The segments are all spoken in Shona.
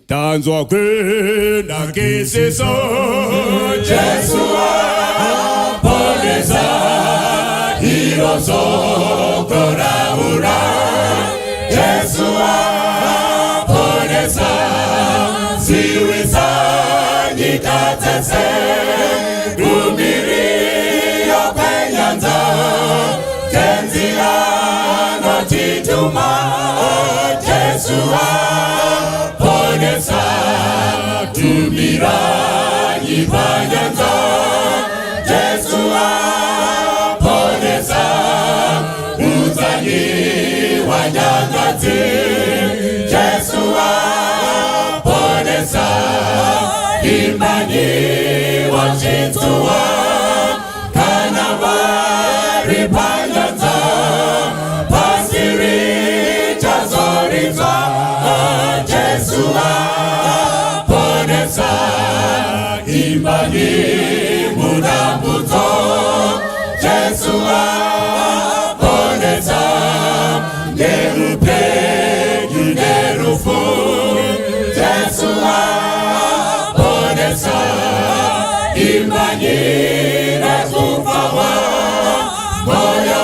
Tanzwa kunakisiso Jesu aponesa iro soko raura Jesu aponesa ziwisa nyika dzese kumiriyo kwenyanza Tenzi anotituma Jesu aponesa tumirai panyanza Jesu aponesa udzanyi wanyangadzi Jesu aponesa imani wachitsuwa kana vari panyanza pasi richazoridzwa Jesu aponesa imani mudambudzo Jesu aponesa neupenyu nerufu Jesu aponesa imani nekufawa moyo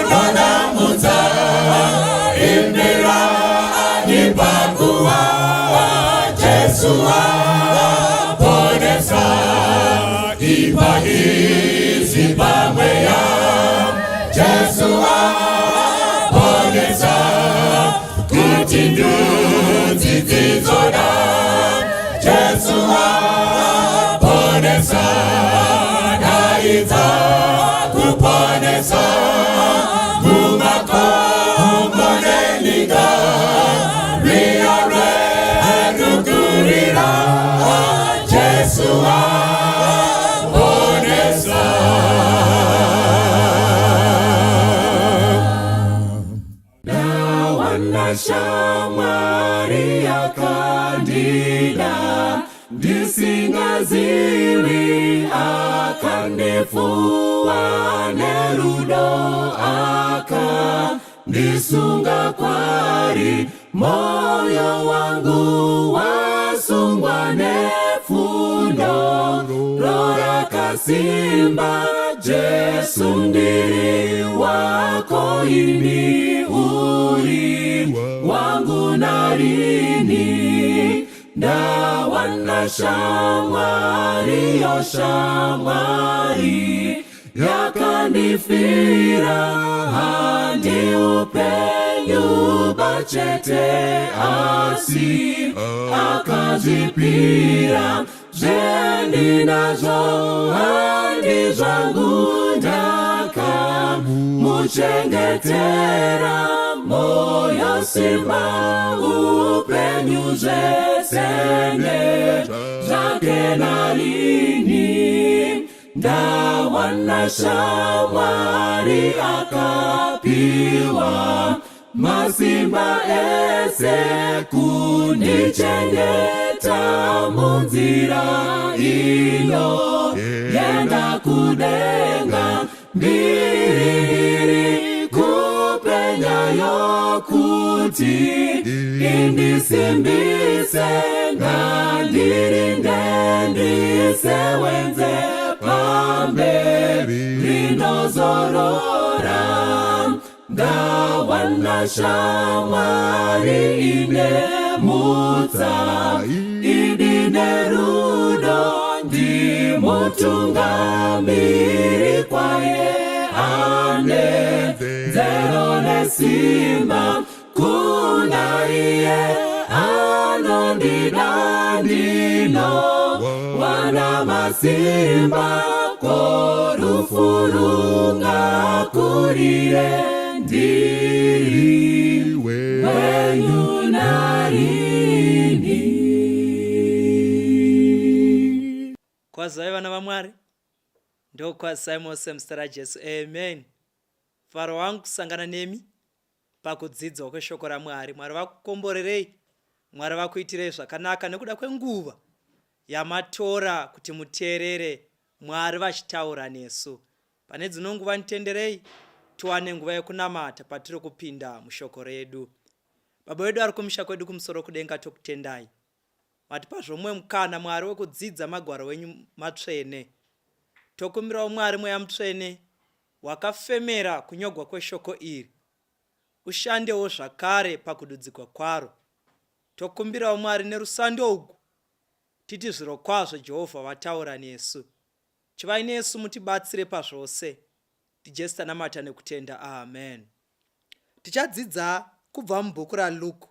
unonamutsa imbirani pakuwa Jesu aponesa ipahizi pamweya Jesu aponesa kuti ndudzi dzizoda Jesu aponesa daidza kuponesa mumakombo nenyika rwiyo rwerukurira Jesu aponesa. Ndawana shamwari yakandida ndisingazivi akandifuwa nerudo akandisunga kwari moyo wangu wasungwa nefundo rorakasimba Jesu ndiri wako ini uri wangu narini ndawana shamwari yo shamwari yakandifira handi upenyu bachete asi akazvipira zvendinazvo handi zvangu ndakamuchengetera moyo simba upenyu zvese ndezvake narini ndawana shamwari akapiwa masimba ese kundichengeta munzira ino yenda kudenga mbiri kupenya yokuti indisimbise ngandirinde ndisewenze pamberi rinozorora ndawana shamwari ine mutsa idi nerudo ndimutungamiri kwaye ane nzero nesimba kuna iye anondida ndino wana masimba ko rufu rungakurire ndiri wenyu narini. Kwazivai vana vaMwari, ndokwazisai mose muzita raJesu, amen. Mufaro wangu kusangana nemi pakudzidzwa kweshoko raMwari. Mwari vakukomborerei, Mwari vakuitirei zvakanaka nekuda kwenguva yamatora kuti muteerere Mwari vachitaura nesu. Pane dzino nguva nditenderei tiwane nguva yekunamata patiri kupinda mushoko redu. Baba vedu ari kumusha kwedu kumusoro kudenga tokutendai. Matipa zvomumwe mukana Mwari wekudzidza magwaro wenyu matsvene. Tokumbirawo Mwari Mweya Mutsvene wakafemera kunyogwa kweshoko iri ushandewo zvakare pakududzigwa kwaro. Tokumbirawo Mwari nerusando ugu titi zvirokwazvo Jehovha vataura nesu. Chivai nesu mutibatsire pazvose. NdiJesu tanamata nekutenda. Amen. Tichadzidza kubva mubhuku raLuke.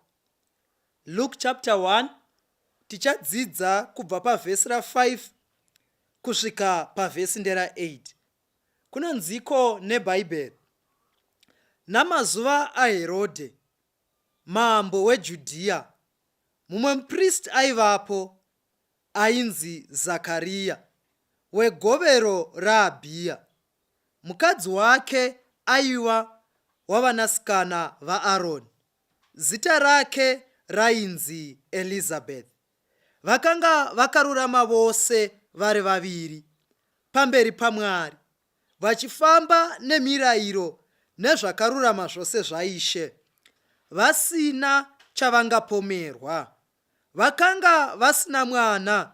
Luke chapter 1 tichadzidza kubva pavhesi ra5 kusvika pavhesi ndera 8. Kunonziko neBhaibheri? Namazuva aHerodhe mambo weJudhiya, mumwe mupristi aivapo ainzi Zakariya, wegovero raAbhiya. Mukadzi wake aiva wavanasikana vaAroni, zita rake rainzi Elizabeth. Vakanga vakarurama vose vari vaviri pamberi paMwari, vachifamba nemirayiro nezvakarurama zvose zvaIshe, vasina chavangapomerwa. Vakanga vasina mwana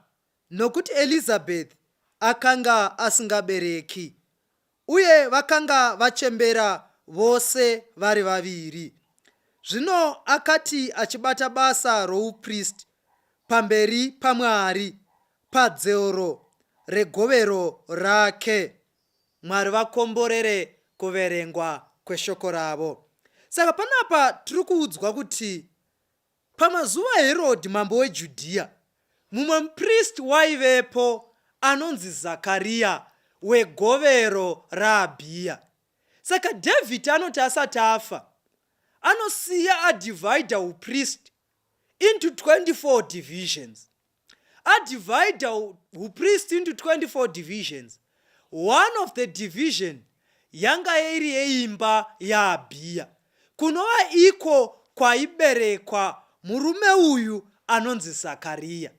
nokuti Elizabeth akanga asingabereki, uye vakanga vachembera vose vari vaviri. Zvino akati achibata basa roupristi pamberi paMwari padzeuro regovero rake. Mwari vakomborere kuverengwa kweshoko ravo. Saka panapa tiri kuudzwa kuti Pamazuva aHerodhi mambo weJudhiya, mumwe mupristi waivepo anonzi Zakariya wegovero raAbhiya. Saka Dhavhidhi anoti asati afa, anosiya adivhaidha upristi into 24 divisions. Adivhaidha upristi into 24 divisions. One of the division yanga iri yeimba yaAbhiya, kunova iko kwaiberekwa murume uyu anonzi Zakariya.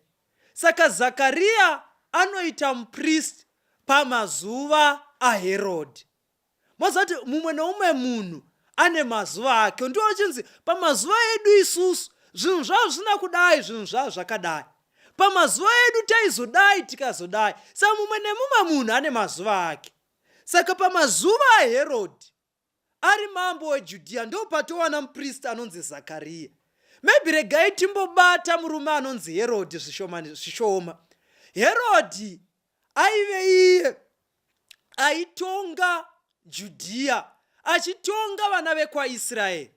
Saka Zakariya anoita mupristi pamazuva aHerodhi. Moziva kuti mumwe neumwe munhu ane mazuva ake. Ndiwo achinzi pamazuva edu isusu zvinhu zvavo zvisina kudai, zvinhu zvavo zvakadai. Pamazuva edu taizodai tikazodai. Saka mumwe nemumwe munhu ane mazuva ake. Saka pamazuva aHerodhi ari mambo weJudhiya ndo patowana mupristi anonzi Zakariya. Maybe regai timbobata murume anonzi Herodhi zvishoma zvishoma. Herodhi aive iye aitonga Judhiya achitonga vana vekwaIsraeri.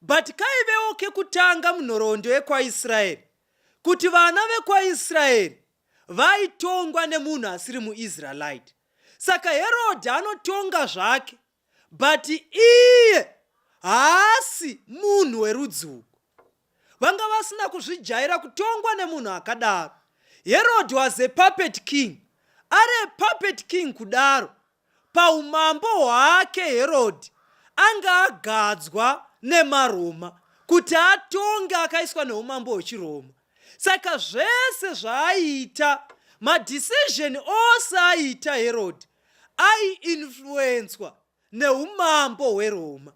But kaivewo kekutanga munhoroondo yekwaIsraeri kuti vana vekwaIsraeri vaitongwa nemunhu asiri muIsraelite. Saka Herodhi anotonga zvake but iye haasi munhu werudzi uku. Vanga vasina kuzvijaira kutongwa nemunhu akadaro. Herod was a puppet king. Ari a puppet king kudaro, paumambo hwake Herod anga agadzwa nemaRoma kuti atonge akaiswa neumambo hwechiRoma. Saka zvese zvaaiita, madecision ose aiita Herod aiinfluenswa neumambo hweRoma.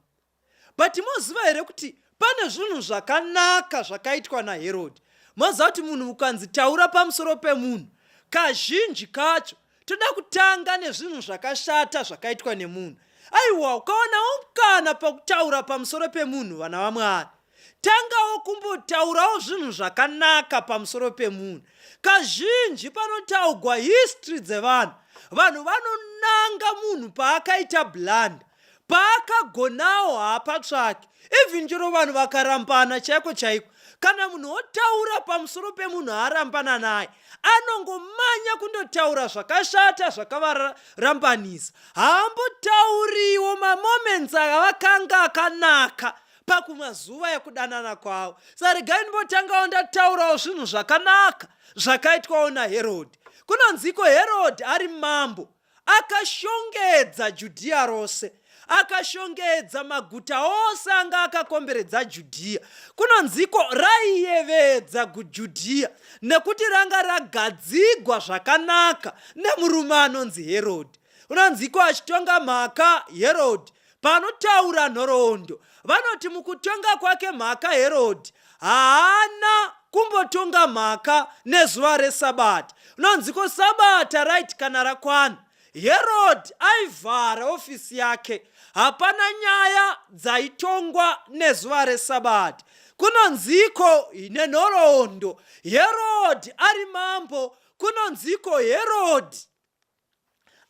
But moziva here kuti pane zvinhu zvakanaka zvakaitwa naHerod? Moziva kuti munhu ukanzi taura pamusoro pemunhu, kazhinji kacho toda kutanga nezvinhu zvakashata zvakaitwa nemunhu. Aiwa, ukaonawo mukana pakutaura pamusoro pemunhu, vana vaMwari, tangawo kumbotaurawo zvinhu zvakanaka pamusoro pemunhu. Kazhinji panotaugwa history dzevanhu, vanhu vanonanga munhu paakaita blunder. Paakagonawo haapatsvaki. Even chero vanhu vakarambana chaiko chaiko, kana munhu otaura pamusoro pemunhu aarambana naye, anongomanya kundotaura zvakashata zvakavarambanisa. Haambotauriwo mamoments avakanga akanaka pakumazuva ekudanana kwavo. Saka regai ndimbotangawo ndataurawo zvinhu zvakanaka zvakaitwawo naHerodhi. Kunonziko Herodhi ari mambo Akashongedza Judhiya rose, akashongedza maguta ose anga akakomberedza Judhiya. Kunonziko raiyevedza kuJudhiya nekuti ranga ragadzigwa zvakanaka nemurume anonzi Herodhi. Kunonziko achitonga mhaka Herodhi paanotaura nhoroondo, Vanoti mukutonga kwake mhaka Herodhi haana kumbotonga mhaka nezuva reSabata. Unonziko Sabata right kana rakwana, Herodhi aivhara ofisi yake. Hapana nyaya dzaitongwa nezuva reSabata. Kunonziko nenhoroondo Herodhi ari mambo, kunonziko Herodhi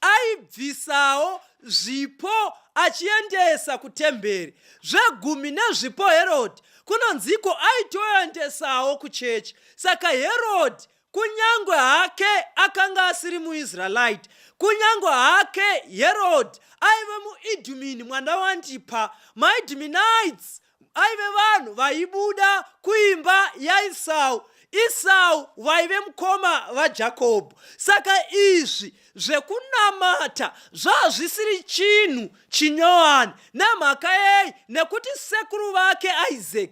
aibvisawo zvipo achiendesa kutemberi zvegumi nezvipo. Herodhi kunonziko aitoendesawo kuchechi. Saka Herodhi, kunyange hake akanga asiri muIsraelite, kunyange hake Herodhi aive muIdumini, mwana waAntipa, maIduminites aive vanhu vaibuda kuimba yaIsau. Isau vaive mukoma vaJakobho. Saka izvi zvekunamata zvazvisiri chinhu chinyowani. Nemhaka yei? Nekuti sekuru vake Isaac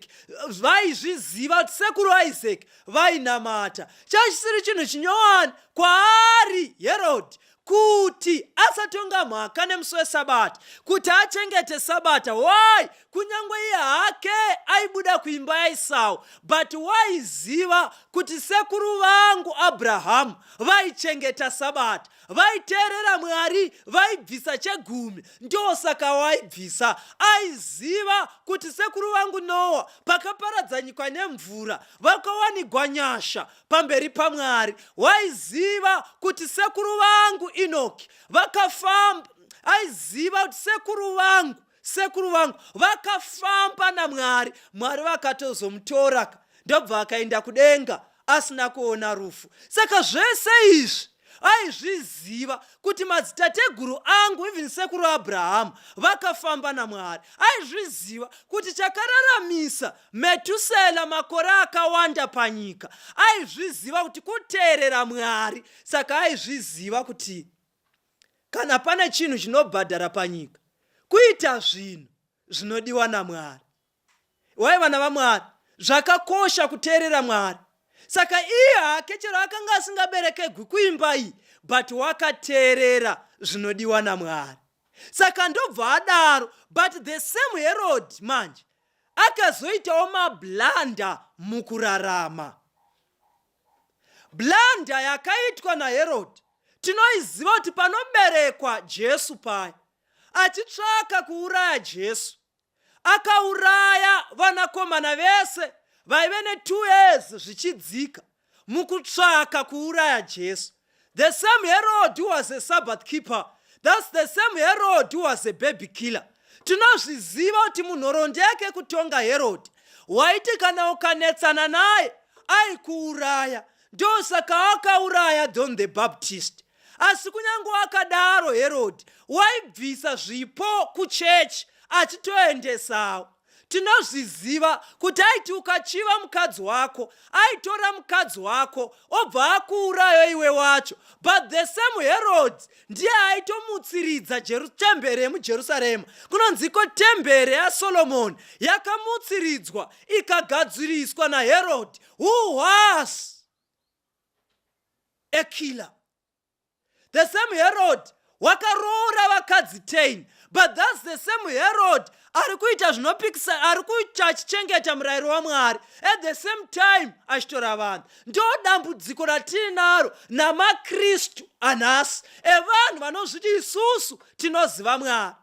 vaizviziva kuti sekuru Isaac vainamata. Chachisiri chinhu chinyowani kwaari Herodhi kuti asatonga mhaka nemusi weSabata, kuti achengete Sabata. Why? Kunyange iye hake aibuda kuimba yaIsau, but waiziva kuti sekuru vangu Abrahamu vaichengeta Sabata, vaiteerera Mwari, vaibvisa chegumi, ndosaka waibvisa. Aiziva kuti sekuru vangu Noa pakaparadzanyikwa nemvura vakawanigwa nyasha pamberi paMwari. Waiziva kuti sekuru vangu Enoki vakafamba. Aiziva kuti sekuru vangu vakafamba naMwari. Mwari vakatozomutora, ndobva akaenda kudenga asina kuona rufu. Saka zvese izvi aizviziva kuti madzitateguru angu, even sekuru Abrahamu, vakafamba naMwari. Aizviziva kuti chakararamisa Metusela makore akawanda panyika, aizviziva kuti kuteerera Mwari. Saka aizviziva kuti kana pane chinhu chinobhadhara panyika, kuita zvinhu zvinodiwa naMwari. Wai vana vaMwari, zvakakosha kuteerera Mwari. Saka iye hake chero akanga asingaberekegwi kuimba iyi, but wakateerera zvinodiwa naMwari. Saka ndobva adaro. But the same Herod manje akazoitawo mablunder mukurarama. Blunder yakaitwa naHerod tinoiziva, kuti panoberekwa Jesu paya, achitsvaka kuuraya Jesu, akauraya vanakomana vese vaive ne2 years zvichidzika mukutsvaka kuuraya Jesu. The same Herod who was a Sabbath keeper, that's the same Herod who was a baby killer. Tinozviziva kuti munhoroondo yake kutonga, Herod waiti kana ukanetsana naye aikuuraya. Ndosaka akauraya John the Baptist. Asi kunyange akadaro, Herod waibvisa zvipo kuchechi achitoendesawo. Tinozviziva kuti aiti ukachiva mukadzi wako, aitora mukadzi wako obva akuurayo iwe wacho. But the same Herod ndiye aitomutsiridza temberi yemuJerusarema. Kunonziko temberi yaSolomoni yakamutsiridzwa ikagadziriswa naHerod, who was a killer. The same Herod wakaroora vakadzi 10, but that's the same Herod ari kuita zvinopikisa, ari kuita achichengeta murayiro waMwari, at the same time achitora vanhu. Ndo dambudziko ratiinaro namaKristu anhasi, evanhu vanozviti isusu tinoziva Mwari.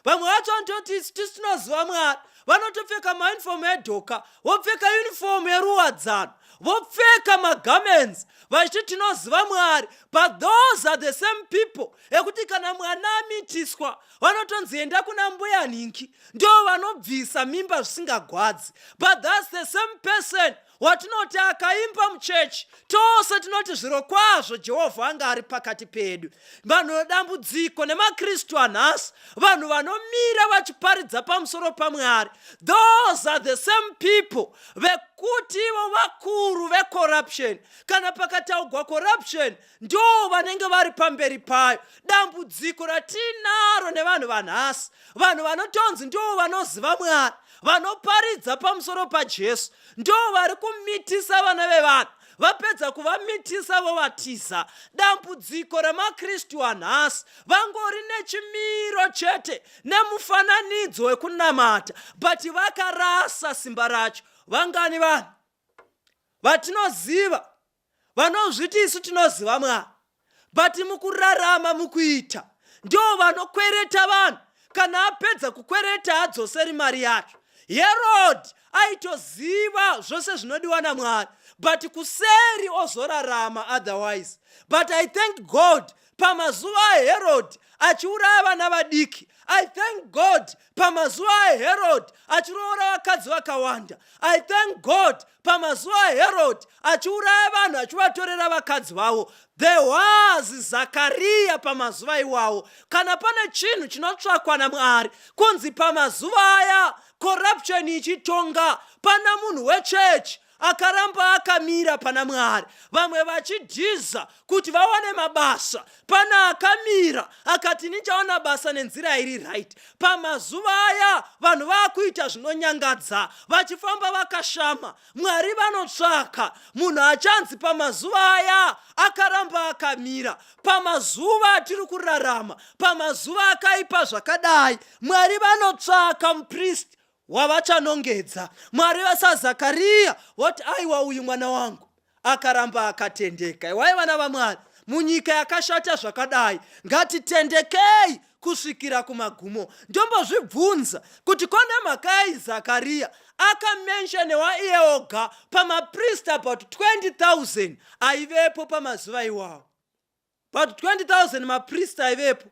Vamwe vacho vanototi tisu tinoziva Mwari, vanotopfeka maunifomu edhoka, vopfeka unifomu yeruwadzano, vopfeka magarments, vachiti tinoziva Mwari. But those are the same people ekuti kana mwana amitiswa, vanotonzi enda kuna mbuya nhinki, ndo vanobvisa mimba zvisingagwadzi. But that's the same person watinoti akaimba muchechi, tose tinoti zviro kwazvo Jehovha anga ari pakati pedu. Vanhu, dambudziko nemaKristu anhasi, vanhu vanomira vachiparidza pamusoro paMwari, those are the same people vekuti Nekuti ivo vakuru vecorruption, kana pakataugwa corruption ndo vanenge vari pamberi payo. Dambudziko ratinaro nevanhu vanhasi, vanhu vanotonzi ndo vanoziva Mwari, vanoparidza pamusoro paJesu, ndo vari kumitisa vana vevanhu, vapedza kuvamitisa vovatiza. Dambudziko ramaKristu anhasi, vangori nechimiro chete nemufananidzo wekunamata, but vakarasa simba racho. Vangani vanhu vatinoziva vanozviti isu tinoziva Mwari, but mukurarama, mukuita, ndo vanokwereta vanhu, kana apedza kukwereta adzoseri mari yacho? Herod aitoziva zvose zvinodiwa naMwari, but kuseri ozorarama otherwise. But I thank God, pamazuva aHerod achiuraya vana vadiki, I thank God, pamazuva aHerod achiroora vakadzi vakawanda, I thank God, pamazuva aHerod achiuraya vanhu, achivatorera vakadzi vavo, there was Zakariya pamazuva iwawo. Kana pane chinhu chinotsvakwa naMwari, kunzi pamazuva aya corruption ichitonga, pana munhu wechechi akaramba akamira pana Mwari. Vamwe vachidhiza kuti vawane mabasa, pana akamira akati, "Nichawana basa nenzira iri right." Pamazuva aya vanhu vaakuita zvinonyangadza, vachifamba vakashama, Mwari vanotsvaka munhu achanzi pamazuva aya akaramba akamira. Pamazuva atiri kurarama, pamazuva akaipa zvakadai, Mwari vanotsvaka mupristi wavachanongedza. Mwari vasaZakariya voti, "Aiwa, uyu mwana wangu akaramba akatendeka." Iwai vana vaMwari, munyika yakashata zvakadai, ngatitendekei kusvikira kumagumo. Ndombozvibvunza kuti kone mhaka yai Zakariya akamenshenewa iye oga pamapristi about 20,000 aivepo pamazuva iwawo? About 20,000 mapristi aivepo,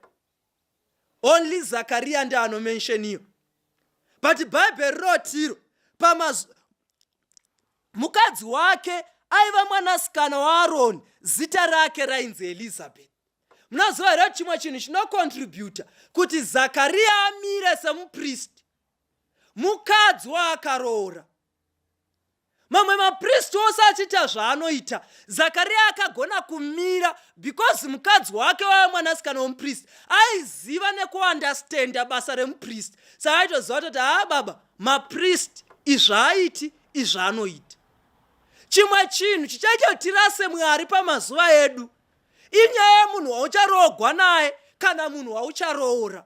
only Zakariya ndianomensheniwa. But Bhaibheri rotiro mukadzi wake aiva mwanasikana waAroni, zita rake rainzi Elizabeth. Munoziva here chimwe chinhu chinocontributa kuti Zakariya amire semupristi? Mukadzi waakaroora. Mamwe mapristi ose achiita zvaanoita, Zakariya akagona kumira because mukadzi wake waiva mwanasikana womupristi, aiziva nekuunderstanda basa remupristi. Saka aitoziva kutoti, "Haa baba, mapristi izvaaiti, izvaanoita." Chimwe chinhu chichaita kuti tirase Mwari pamazuva edu inyaya yemunhu waucharoogwa naye kana munhu waucharoora.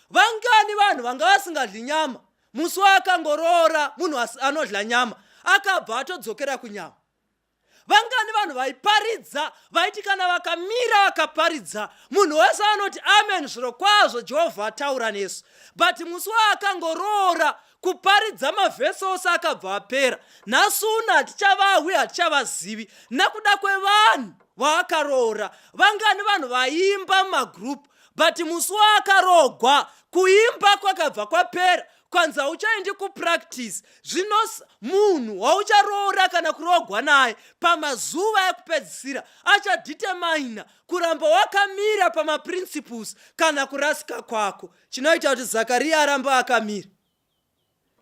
Vangani vanhu vanga vasingadyi nyama, musi waakangoroora munhu anodya nyama akabva atodzokera kunyama? Vangani vanhu vaiparidza, vaiti kana vakamira vakaparidza, munhu wese anoti, "Amen, zviro kwazvo Jehovha ataura nesu," but musi waakangoroora, kuparidza mavhesi ose akabva apera? Nhasi uno hatichavahwi, hatichavazivi nekuda kwevanhu vaakaroora. Vangani vanhu vaimba mumagroup, but musi waakarogwa kuimba kwakabva kwapera, kwanzi hauchaendi kupractice? Zvino munhu waucharoora kana kuroogwa naye pamazuva ekupedzisira achadetermina kuramba wakamira pamaprinciples kana kurasika kwako. Chinoita kuti Zakariya aramba akamira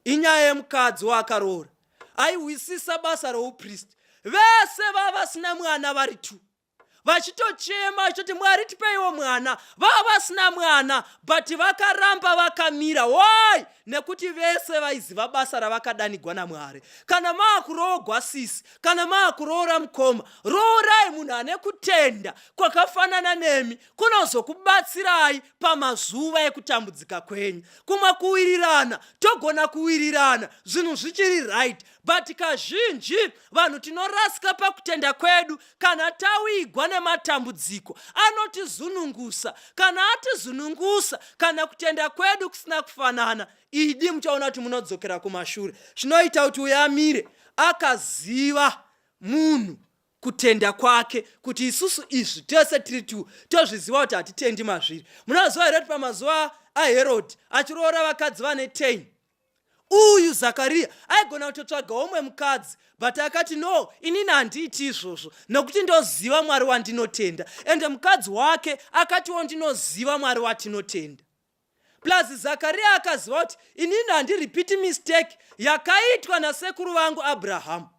inyaya yemukadzi waakaroora, aihwisisa basa roupristi. Vese vava vasina mwana vari two, vachitochema vachitoti, "Mwari, tipeiwo mwana." Vava vasina mwana, but vakaramba vakamira. Why? Nekuti vese vaiziva basa ravakadanigwa naMwari. Kana maakuroogwa sisi, kana maakuroora mukoma, roorai munhu ane kutenda kwakafanana nemi, kunozokubatsirai pamazuva ekutambudzika kwenyu. Kumwe kuwirirana togona kuwirirana zvinhu zvichiri right, but kazhinji vanhu tinorasika pakutenda kwedu kana tawigwa nematambudziko anotizunungusa. Kana atizunungusa, kana kutenda kwedu kusina kufanana, idi muchaona kuti munodzokera kumashure. Chinoita kuti uyo amire, akaziva munhu kutenda kwake, kuti isusu izvi tese tiri tu tozviziva kuti hatitendi mazviri. Munoziva here kuti pamazuva aHerodhi achiroora vakadzi vane 10, uyu Zakariya aigona kutotsvaga umwe mukadzi, but akati, "No, inini handiiti izvozvo, nokuti ndoziva Mwari wandinotenda." Ende mukadzi wake akatiwo, "Ndinoziva Mwari watinotenda." Plus Zakariya akaziva kuti inini handiripiti mistake yakaitwa nasekuru vangu Abrahamu.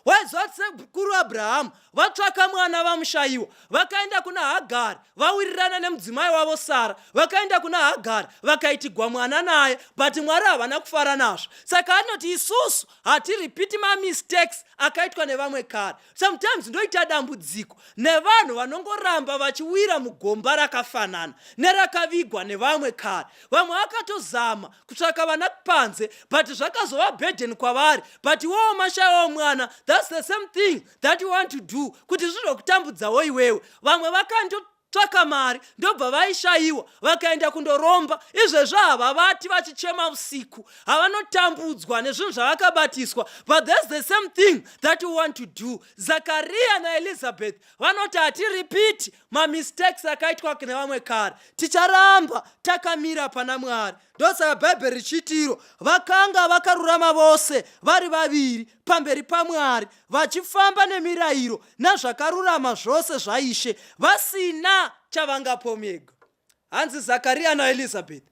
Waiziva kuti sekuru Abrahamu vatsvaka mwana vamushayiwa, vakaenda kuna Hagari vawirirana nemudzimai wavo Sara, vakaenda kuna Hagari vakaitigwa mwana naye, but Mwari havana kufara nazvo. Saka anoti isusu hatiripiti mamistakes akaitwa nevamwe kare. Sometimes ndoita dambudziko nevanhu vanongoramba vachiwira mugomba rakafanana nerakavigwa nevamwe kare. Vamwe vakatozama kutsvaka vana panze, but zvakazova burden kwavari, but iwewo mashaiwawo mwana. That's the same thing that you want to do kuti zvizokutambudzawo iwewe. Vamwe vakandotsvaka mari ndobva vaishayiwa, vakaenda kundoromba. Izvezvo havavati vachichema usiku, havanotambudzwa nezvinhu zvavakabatiswa, but that's the same thing that you want to do. Zakariya naElizabeth vanoti hatiripiti mamistakes akaitwa nevamwe kare, ticharamba takamira pana Mwari. Ndosaka Bhaibheri richitiro vakanga vakarurama vose vari vaviri pamberi paMwari, vachifamba nemirayiro nazvakarurama zvose zvaIshe, vasina chavangapomega. Hanzi Zakariya naElizabeth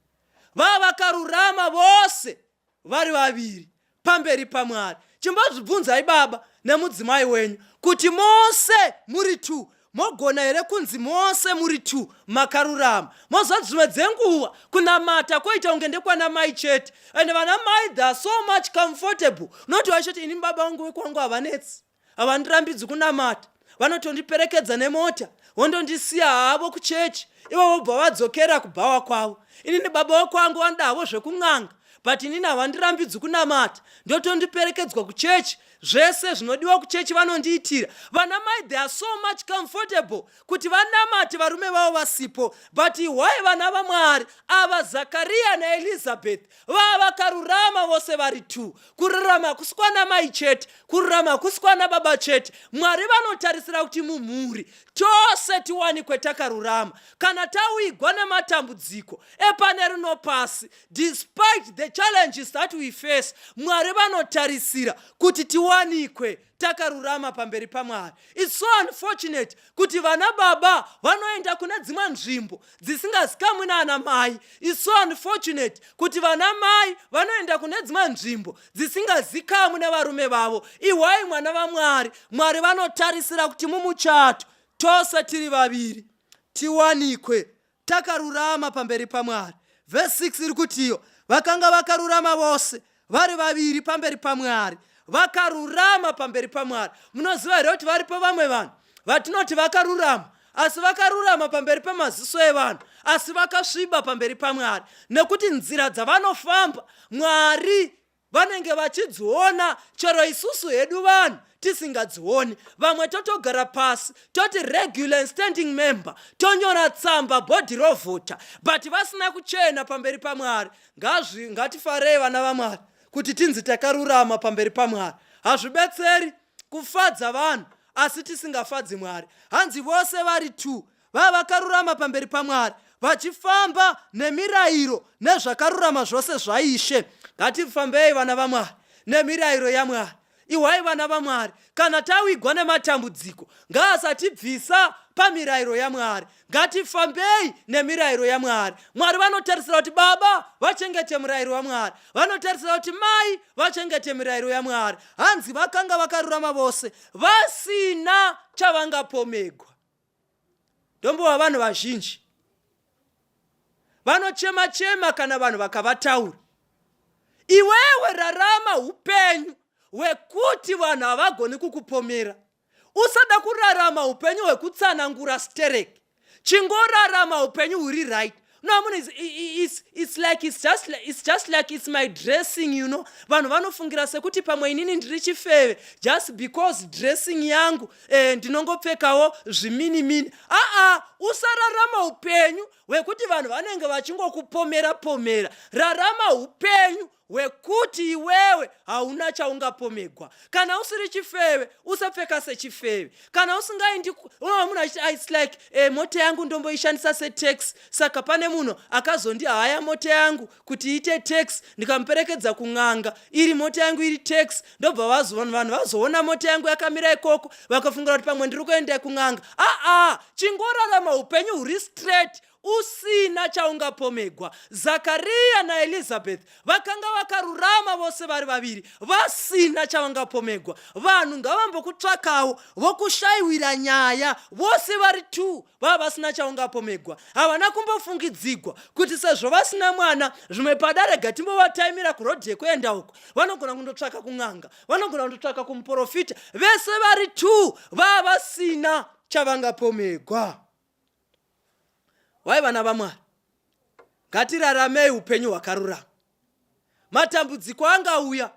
vava vakarurama vose vari vaviri pamberi paMwari. Chimbozvibvunzai baba nemudzimai wenyu kuti mose muri two mogona here kunzi mose muri two makarurama. Moziva dzimwe dzenguva kunamata koita kunge ndekwana mai chete, and vana mai, they are so much comfortable. Unoti vachiti, "Ini baba vangu wekwangu havanetsi, havandirambidzi kunamata, vanotondiperekedza nemota, vondondisiya havo kuchechi, ivo vobva vadzokera kubhawa kwavo. Inini baba wekwangu vanoda havo zvekun'anga, but inini havandirambidzi kunamata, ndotondiperekedzwa kuchechi, zvese zvinodiwa kuchechi vanondiitira." Vana mai, they are so much comfortable kuti vanamate varume vavo vasipo. But why vana vaMwari ava, Zakariya naElizabeth, vava vakarurama vose vari two? Kururama hakusi kwana mai chete, kururama hakusi kwana baba chete. Mwari vanotarisira kuti mumhuri tose tiwanikwe takarurama. Kana tawigwa nematambudziko epane rino pasi, despite the challenges that we face, Mwari vanotarisira kuti tiwanikwe takarurama pamberi paMwari. It's so unfortunate kuti vana baba vanoenda kune dzimwe nzvimbo dzisingazikamwi naana mai. It's so unfortunate kuti vana mai vanoenda kune dzimwe nzvimbo dzisingazikamwi nevarume vavo. Ihwai mwana vaMwari, Mwari vanotarisira kuti mumuchato tose tiri vaviri tiwanikwe takarurama pamberi paMwari. Vhesi 6 iri kutiyo vakanga vakarurama vose vari vaviri pamberi paMwari. Vakarurama pamberi paMwari. Munoziva here kuti varipo vamwe vanhu vatinoti vakarurama, asi vakarurama pamberi pemaziso evanhu, asi vakasviba pamberi paMwari, nekuti nzira dzavanofamba Mwari vanenge vachidziona, chero isusu hedu vanhu tisingadzioni? Vamwe totogara pasi toti regular and standing member, tonyora tsamba, bhodhi rovhota, but vasina kuchena pamberi paMwari. Ngazvi ngatifarei, vana vaMwari, kuti tinzi takarurama pamberi paMwari. Hazvibetseri kufadza vanhu asi tisingafadzi Mwari. Hanzi vose vari two vava vakarurama pamberi paMwari, vachifamba nemirayiro nezvakarurama zvose zvaIshe. Ngatifambei, vana vaMwari, nemirayiro yaMwari. Ihwai vana vaMwari, kana tawigwa nematambudziko ngaasatibvisa pamirayiro yaMwari. Ngatifambei nemirayiro yaMwari. Mwari vanotarisira kuti baba vachengete murayiro waMwari, vanotarisira kuti mai vachengete mirayiro yaMwari. Hanzi vakanga vakarurama vose, vasina chavangapomegwa. Ndombova vanhu vazhinji vanochema chema kana vanhu vakavataura. Iwewe rarama upenyu hwekuti vanhu havagoni kukupomera. Usada kurarama upenyu hwekutsanangura stereki, chingorarama upenyu huri right. No, munhu it's like it's just like it's my dressing. Vanhu vanofungira sekuti pamwe inini ndiri chifeve just because dressing yangu ndinongopfekawo zviminimini. Aa, usararama upenyu hwekuti vanhu vanenge vachingokupomera pomera. Rarama upenyu hwekuti iwewe hauna chaungapomegwa. Kana usiri chifeve, usapfeka sechifeve. Kana usingaendi, unoona munhu achiti, "Its like mota yangu ndomboishandisa setaxi." Saka pane munhu akazondihaya mota yangu kuti iite taxi, ndikamuperekedza kun'anga iri mota yangu iri taxi. Ndobva vanhu vazoona mota yangu yakamira ikoko, vakafungira kuti pamwe ndiri kuenda kun'anga. Aa, chingorarama upenyu huri straight. Usina chaungapomegwa. Zakariya naElizabeth vakanga vakarurama vose vari vaviri, vasina chavangapomegwa. Vanhu ngavambokutsvakawo vokushayiwira nyaya, vose vari two vava vasina chaungapomegwa. Havana kumbofungidzigwa kuti sezvo vasina mwana, zvimwe pada rega timbovataimira kurodhi yekuenda uko. Vanogona kundotsvaka kun'anga, vanogona kundotsvaka kumuporofita. Vese vari two vava vasina chavangapomegwa. Wai vana vaMwari, ngatiraramei upenyu hwakarurama. Matambudziko angauya,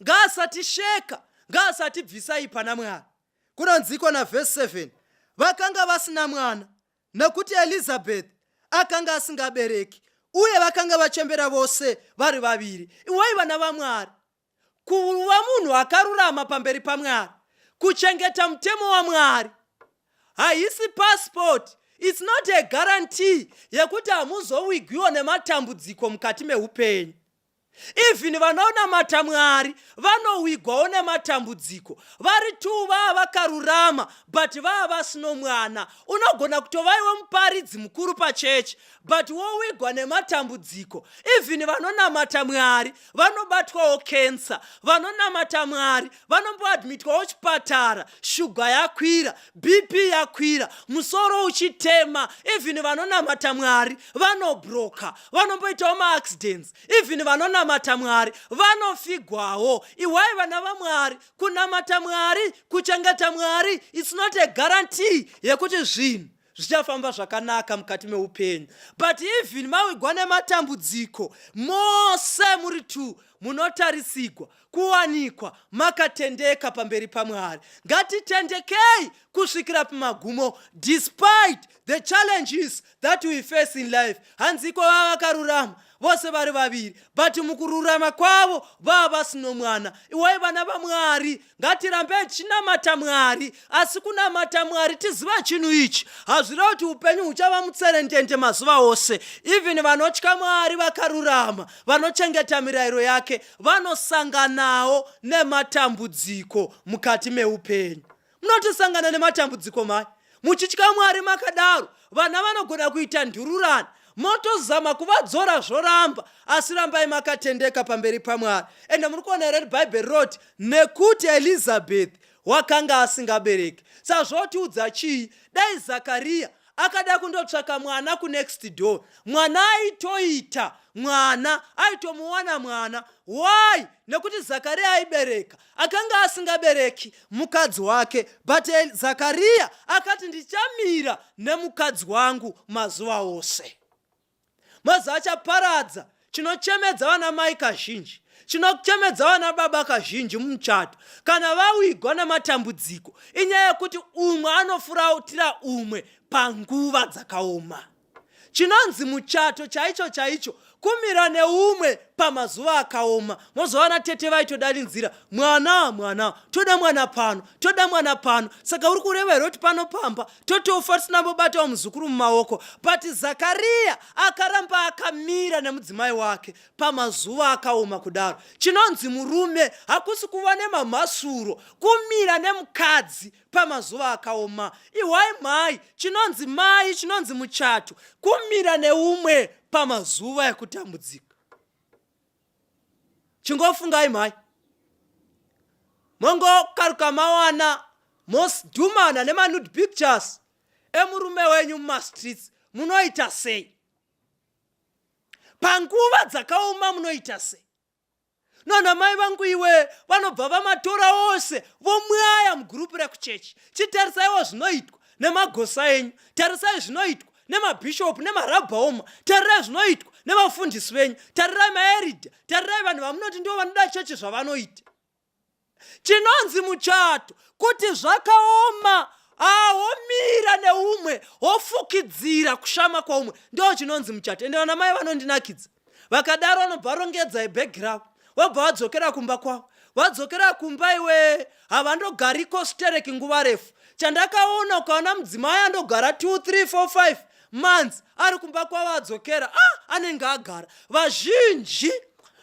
ngaasatisheka, ngaasatibvisai pana Mwari. Kunonzikwa navhesi 7, vakanga vasina mwana nekuti Elizabeth akanga asingabereki uye vakanga vachembera vose vari vaviri. Iwai vana vaMwari, Kuva munhu akarurama pamberi paMwari, kuchengeta mutemo waMwari, haisi passport, it's not a guarantee yekuti hamuzowigwiwo nematambudziko mukati meupenyu. Even vanonamata Mwari vanowigwawo nematambudziko. Vari two vava vakarurama but vava vasino mwana. Unogona kutova iwe muparidzi mukuru pachechi but wowigwa nematambudziko. Even vanonamata Mwari vanobatwawo cancer, vanonamata Mwari vanomboadmitwawo chipatara, shuga yakwira, BP yakwira, musoro uchitema. Even vanonamata Mwari vanobroka, vanomboitawo maaccidents. Even vanonamata Mwari vanofigwawo. Iwai vana vaMwari, kunamata Mwari, kuchengeta Mwari, it's not a guarantee yekuti zvinhu zvichafamba zvakanaka mukati meupenyu. But even mawigwa nematambudziko, mose muri two munotarisigwa kuwanikwa makatendeka pamberi paMwari. Ngatitendekei kusvikira pamagumo despite the challenges that we face in life. Hanziko vava vakarurama vose vari vaviri, but mukururama kwavo vava vasino mwana. Iwai vana vaMwari, ngatirambei tichinamata Mwari, asi kunamata Mwari tiziva chinhu ichi, hazvirevi kuti upenyu huchava mutserendende mazuva ose. Even vanotya Mwari vakarurama, vanochengeta mirayiro yake, vanosanganawo nematambudziko mukati meupenyu. Munotisangana nematambudziko mhai muchitya Mwari makadaro, vana vanogona kuita ndururani, motozama kuvadzora zvoramba, asi rambai makatendeka pamberi paMwari. Ende muri kuona here Bhaibheri roti nekuti Elizabeth wakanga asingabereki. Saka zvotiudza chii? Dai Zakariya akada kundotsvaka mwana kunext door, mwana aitoita mwana, aitomuwana mwana. Why? Nekuti Zakariya aibereka, akanga asingabereki mukadzi wake, but Zakariya akati ndichamira nemukadzi wangu mazuva ose. Mazuva achaparadza chinochemedza vana mai kazhinji, chinochemedza vana baba kazhinji mumuchato kana vawigwa nematambudziko, inyaya yekuti umwe anofuratira umwe panguva dzakaoma. Chinonzi muchato chaicho chaicho kumira neumwe pamazuva akaoma. Mozowana tete vaitodanidzira, mwana mwana, toda mwana pano, toda mwana pano. Saka uri kureva here kuti pano pamba totofa tisina mbobatawo muzukuru mumaoko? But Zakariya akaramba akamira nemudzimai wake pamazuva akaoma kudaro. Chinonzi murume hakusi kuva nemamhasuro, kumira nemukadzi pamazuva akaoma. Ihwai mhai, chinonzi mai, chinonzi muchato kumira neumwe pamazuva ekutambudzika. Chingofungai mhai, mongokaruka mawana mosidhumana nemanude pictures emurume wenyu mumastreets, munoita sei? Panguva dzakaoma munoita sei? Nana mai vangu iwe, vanobva vamatora ose vomwaya mugurupu rekuchechi. Chitarisaiwo zvinoitwa nemagosa enyu, tarisai zvinoitwa nemabhishopu nemarabhaoma, tarirai zvinoitwa nevafundisi venyu, tarirai maeridha, tarirai vanhu vamunoti ndivo vanoda chechi zvavanoita. Chinonzi muchato kuti zvakaoma, hawomira neumwe wofukidzira kushama kwaumwe, ndo chinonzi muchato. Ende vana mai vanondinakidza vakadaro, vanobva varongedza ibhegi ravo vobva vadzokera kumba kwavo. Vadzokera kumba iwe, havandogariko stereki nguva refu. Chandakaona, ukaona mudzimai andogara 2 3 4 5 months ari kumba kwavo adzokera, anenge agara. Vazhinji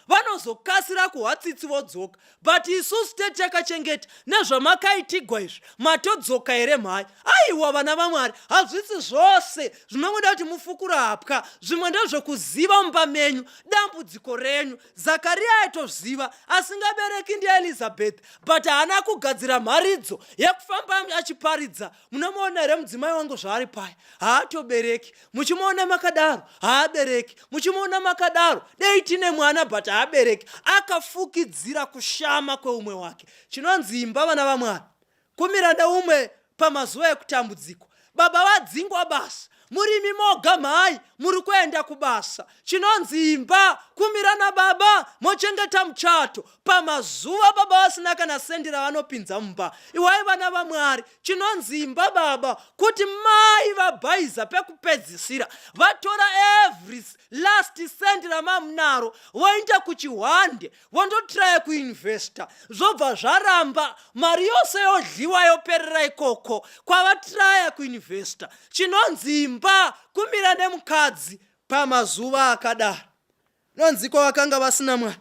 Vanozokasira kuhwa tsitsi vodzoka. But isusu tete takachengeta nezvamakaitigwa izvi matodzoka here mhai? Aiwa vana vaMwari hazvisi zvose zvinongoda kuti mufukure hapwa zvimwe ndezvekuziva mumba menyu dambudziko renyu. Zakaria aitoziva asingabereki ndiElizabeth but haana kugadzira mharidzo yekufamba achiparidza. Munomuona here mudzimai wangu zvaari paya? Haatobereki. Muchimuona makadaro haabereki. Muchimuona makadaro dei tine mwana but haabereki. Akafukidzira kushama kweumwe wake. Chinonzi imba vana vaMwari kumira neumwe pamazuva ekutambudziko. Baba vadzingwa basa murimi moga mhai muri kuenda kubasa. Chinonzi imba kumira nababa mochengeta muchato pamazuva baba vasina kana sendi ravanopinza mumba. Iwai vana vaMwari Chinonzi imba baba kuti mai vabhaiza pekupedzisira vatora every last cent ramamunaro voenda kuchihwande vondotraya kuinvesta zvobva zvaramba mari yose yodliwa yoperera ikoko kwavatraya kuinvesta. Chinonzi imba kumira nemukadzi pamazuva akadaro. Nonzi kwavakanga vasina mwana.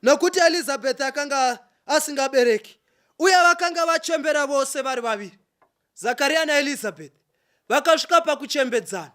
Nokuti Elizabeth akanga asingabereki, uye vakanga vachembera vose vari vaviri. Zakaria naElizabeth vakasvika pakuchembedzana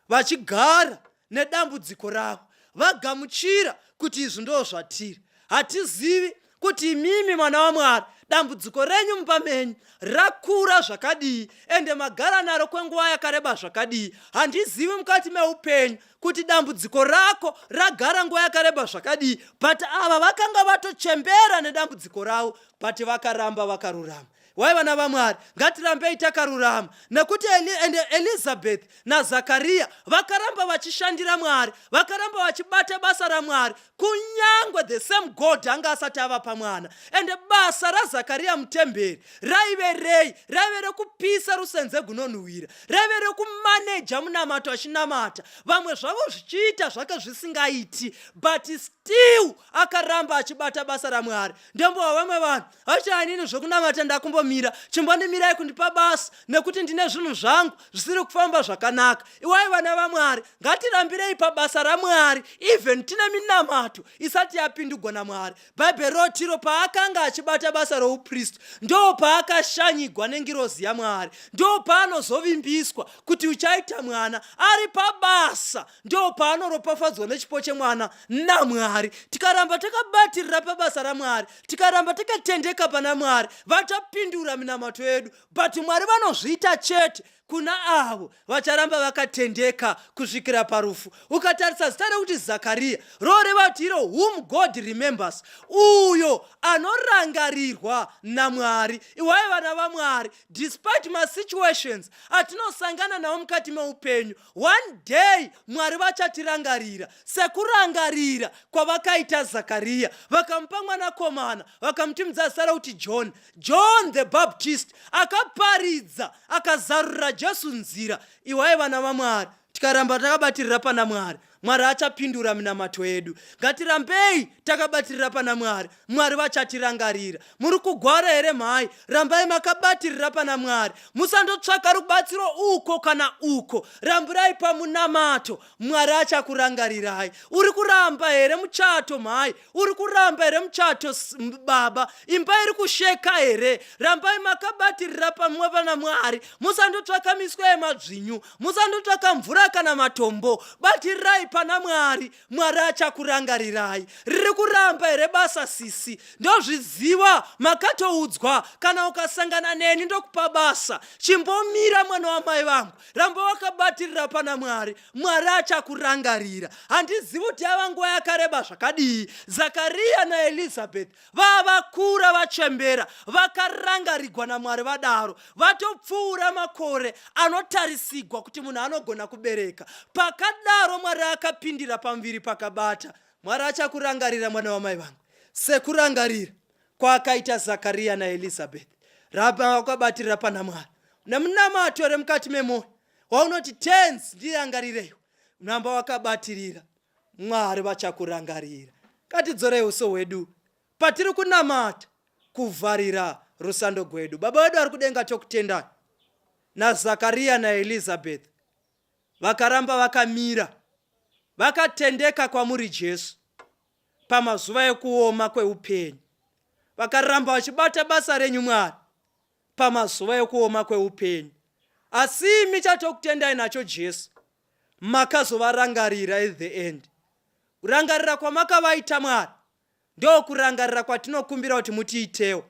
vachigara nedambudziko ravo, vagamuchira kuti izvi ndo zvatiri. Hatizivi kuti imimi mwana waMwari dambudziko renyu mumba menyu rakura zvakadii ende magara naro kwenguva yakareba zvakadii. Handizivi mukati meupenyu kuti dambudziko rako ragara nguva yakareba zvakadii but ava vakanga vatochembera nedambudziko ravo but vakaramba vakarurama. Wai vana vaMwari ngatirambei takarurama nekuti Eli, ende Elizabeth naZakaria vakaramba vachishandira Mwari, vakaramba vachibata basa raMwari kunyangwe the same God anga asati avapa mwana. Ende basa raZakaria mutemberi raive rei? Raive rekupisa rusenze gunonhuhwira, raive rekumaneja munamato achinamata, vamwe zvavo zvichiita zvake zvisingaiti, but still akaramba achibata basa raMwari. Ndombowa vamwe vanhu vachiti anini zvekunamata ndakumbomira, chimbondimirai kundipa basa nekuti ndine zvinhu zvangu zvisiri kufamba zvakanaka. Iwai vana vaMwari, ngatirambirei pabasa raMwari even tine minamato isati yapindugwa naMwari. Bhaibheri rotiro paakanga achibata basa roupristi ndo paakashanyigwa nengirozi yaMwari, ndo paanozovimbiswa kuti uchaita mwana. Ari pabasa ndo paanoropafadzwa nechipo chemwana naMwari. Tikaramba takabatirira pabasa raMwari, tikaramba takatendeka pana Mwari, vachapindura minamato yedu. But Mwari vanozviita chete kuna avo vacharamba vakatendeka kusvikira parufu. Ukatarisa zita rekuti Zakaria roreva kuti iro whom God remembers, uyo anorangarirwa naMwari. Iwai vana vaMwari, despite masituations atinosangana nawo mukati meupenyu, one day Mwari vachatirangarira sekurangarira kwavakaita Zakaria. Vakamupa mwanakomana vakamutumidza zita rekuti John. John the Baptist akaparidza akazarurira Jesu nzira. Iwai vana vaMwari, tikaramba takabatirira pana Mwari, Mwari achapindura minamato yedu. Ngatirambei takabatirira pana Mwari, Mwari vachatirangarira. Muri kugwara here mhai? Rambai makabatirira pana Mwari. Musandotsvaka rubatsiro uko kana uko. Rambirai pamunamato, Mwari achakurangarirai. Uri kuramba here muchato mhai? Uri kuramba here muchato baba? Imba iri kusheka here? Rambai makabatirira pamwe pana Mwari. Musandotsvaka miswe yemadzvinyu, musandotsvaka mvura kana matombo. Batirirai pana Mwari, Mwari achakurangarirai. Riri kuramba here basa sisi? Ndozviziva makatoudzwa, kana ukasangana neni ndokupa basa. Chimbomira mwana wamai vangu, ramba wakabatirira pana Mwari. Mwari achakurangarira. Handizivi kuti yava nguva yakareba zvakadii. Zakariya naElizabeth vavakura vachembera vakarangarigwa naMwari vadaro. Vatopfuura makore anotarisigwa kuti munhu anogona kubereka. Pakadaro Mwari akapindira pamuviri pakabata. Mwari achakurangarira mwana wamai vangu sekurangarira kwaakaita Zakariya naElizabeth. Ramba wakabatirira pana Mwari nemunamato here mukati memwoyo waunoti tenzi ndirangarireiwo ramba wakabatirira Mwari vachakurangarira. Ngatidzorei uso hwedu patiri kunamata kuvharira rusando gwedu. Baba vedu vari kudenga tokutendai naZakaria naElizabeth vakaramba vakamira vakatendeka kwamuri Jesu. pamazuva ekuoma kweupenyu. Vakaramba vachibata basa renyu Mwari pamazuva ekuoma kweupenyu. Asi imi chatokutendai nacho Jesu, makazovarangarira at the end. Kurangarira kwamakavaita Mwari ndokurangarira kwatinokumbira kuti mutiitewo.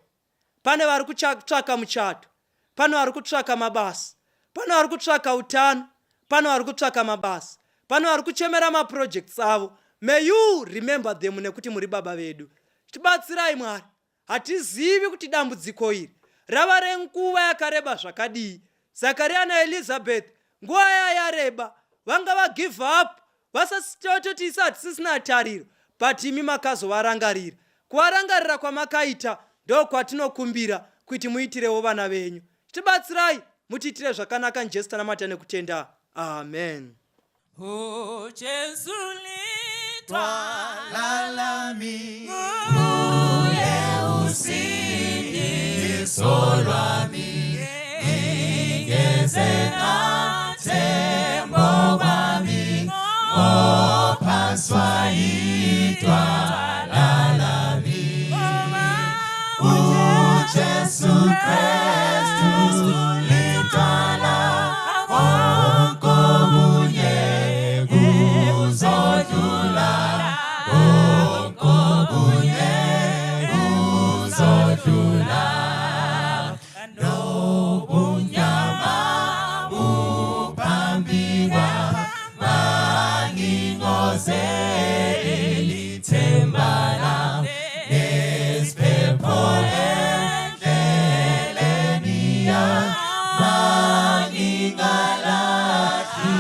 Pane vari kutsvaka muchato, pane vari kutsvaka mabasa, pane vari kutsvaka utano, pane vari kutsvaka mabasa, pane vari kuchemera maprojects avo. May you remember them nekuti muri baba vedu. Tibatsirai Mwari. Hatizivi kuti dambudziko iri rava renguva yakareba zvakadii. Zakaria naElizabeth nguva yayareba vanga vagive up vasatoti isu hatisisina tariro but imi makazovarangarira. Kuvarangarira kwamakaita ndokwatinokumbira kuti muitirewo vana venyu. Tibatsirai mutiitire zvakanaka nJesu tanamata nekutenda. Amen. Oh, Jesu litwa lami uye usindiso lwami ngeze ngathembo kwami ngophaswa idwala lami uJesu Kristu lidwala konke okunye kuzodlula konke okunye kuzodlula nobumnyama buphambi kwami lithemba lami nesiphepho endleleni yami ngingalahli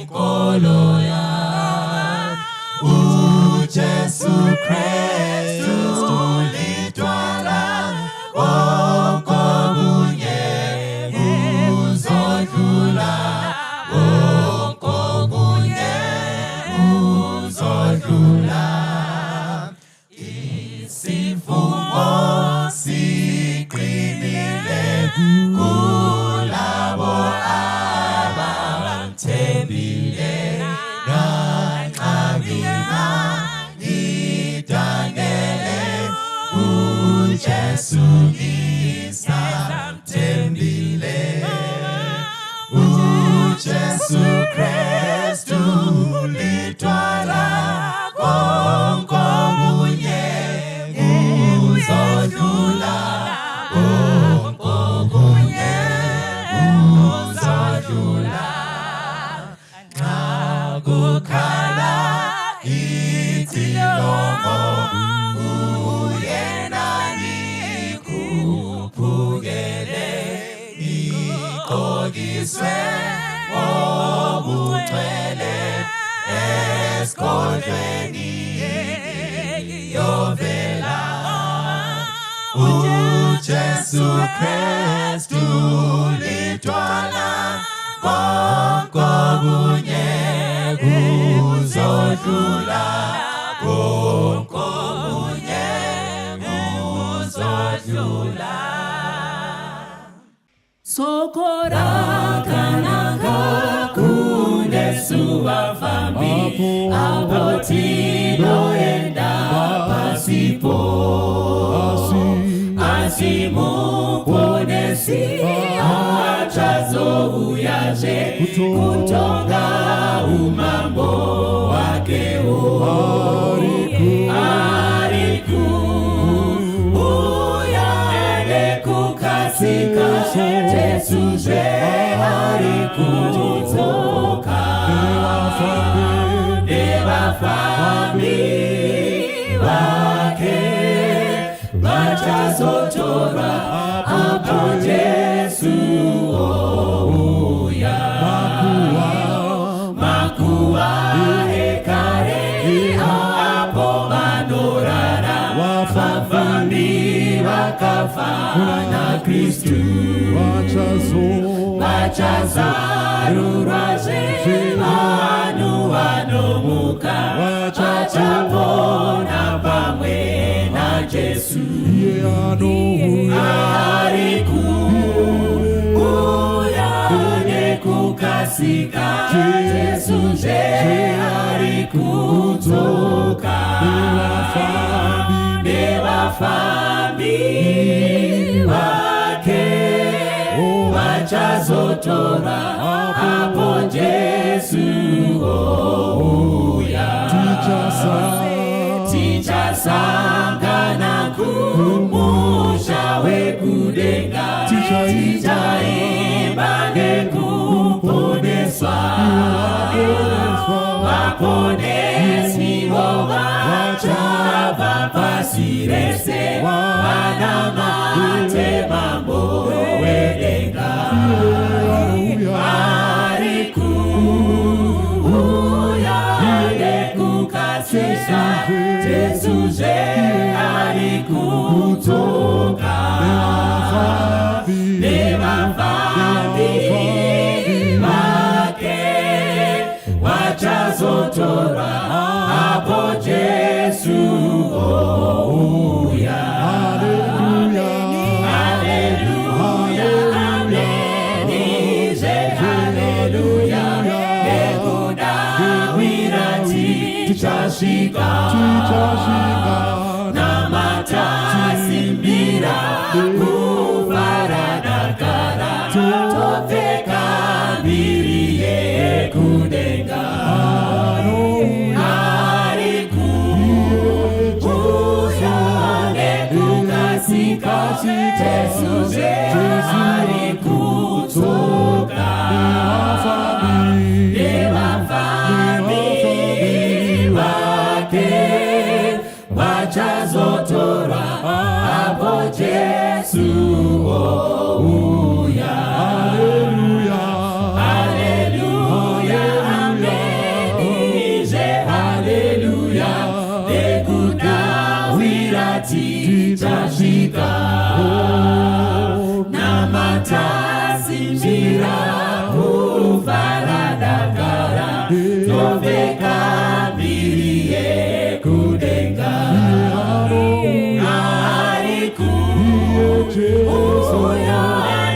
inkolo yami uJesu Kristu lidwala konke okunye kuzodlula konke okunye kuzodlula isifungo siqinile kulabo abamthembile nanxa mina ngidanele uJesu ngisamthembile uJesu Kristu lidwala konke okunye kuzodlula konke okunye kuzodlula nxa kukhala icilongo uyena ngikhuphukele ngigqokiswe ngobungcwele esigodlweni ngiyovela uJesu Kristu lidwala konke okunye kuzodlula konke okunye kuzodlula Soko rakanaka kunesu vafambi apo tinoenda pasipo asi muponesi achazouyazve kutonga umambo hwakewo ari kuuya nekukasika Jesu zve ari kudzoka nevafambi vake vachazotorwa apo Jesu ouya makuva ekare apo vanorara vafambi vakafa naKristu vachazarurwazve vanhu vanomuka vachapona pamwe naJesu ari kuuya nekukasika. nekukasika Jesu zve ari kudzoka nevafambi vake vachazotora apo Jesu ouya. Tichasangana kumusha wekudenga, tichaimba nekuponeswa. Vaponesiwo vachabva pasi rese vanamate Mambo wedenga. Ari kuuya nekukasika, Jesu zve ari kudzoka nevafambi vake vachazotora apo Jesu ouya. Haleluya, amenizve, haleluya, nekudawira tichasvika. Namatasimbira kufara dakara, topfeka mbiri yekudenga. Ari kuuya nekukasika, Jesu zve ari kudzoka nevafambi vake vachazotora apo Jesu ouya. Haleluya, amenizve, haleluya, nekudawira tichasvika. Namatasimbira kufara dakara, topfeka mbiri yekudenga. Ari kuuya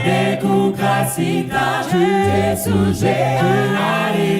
nekukasika, Jesu zve ari.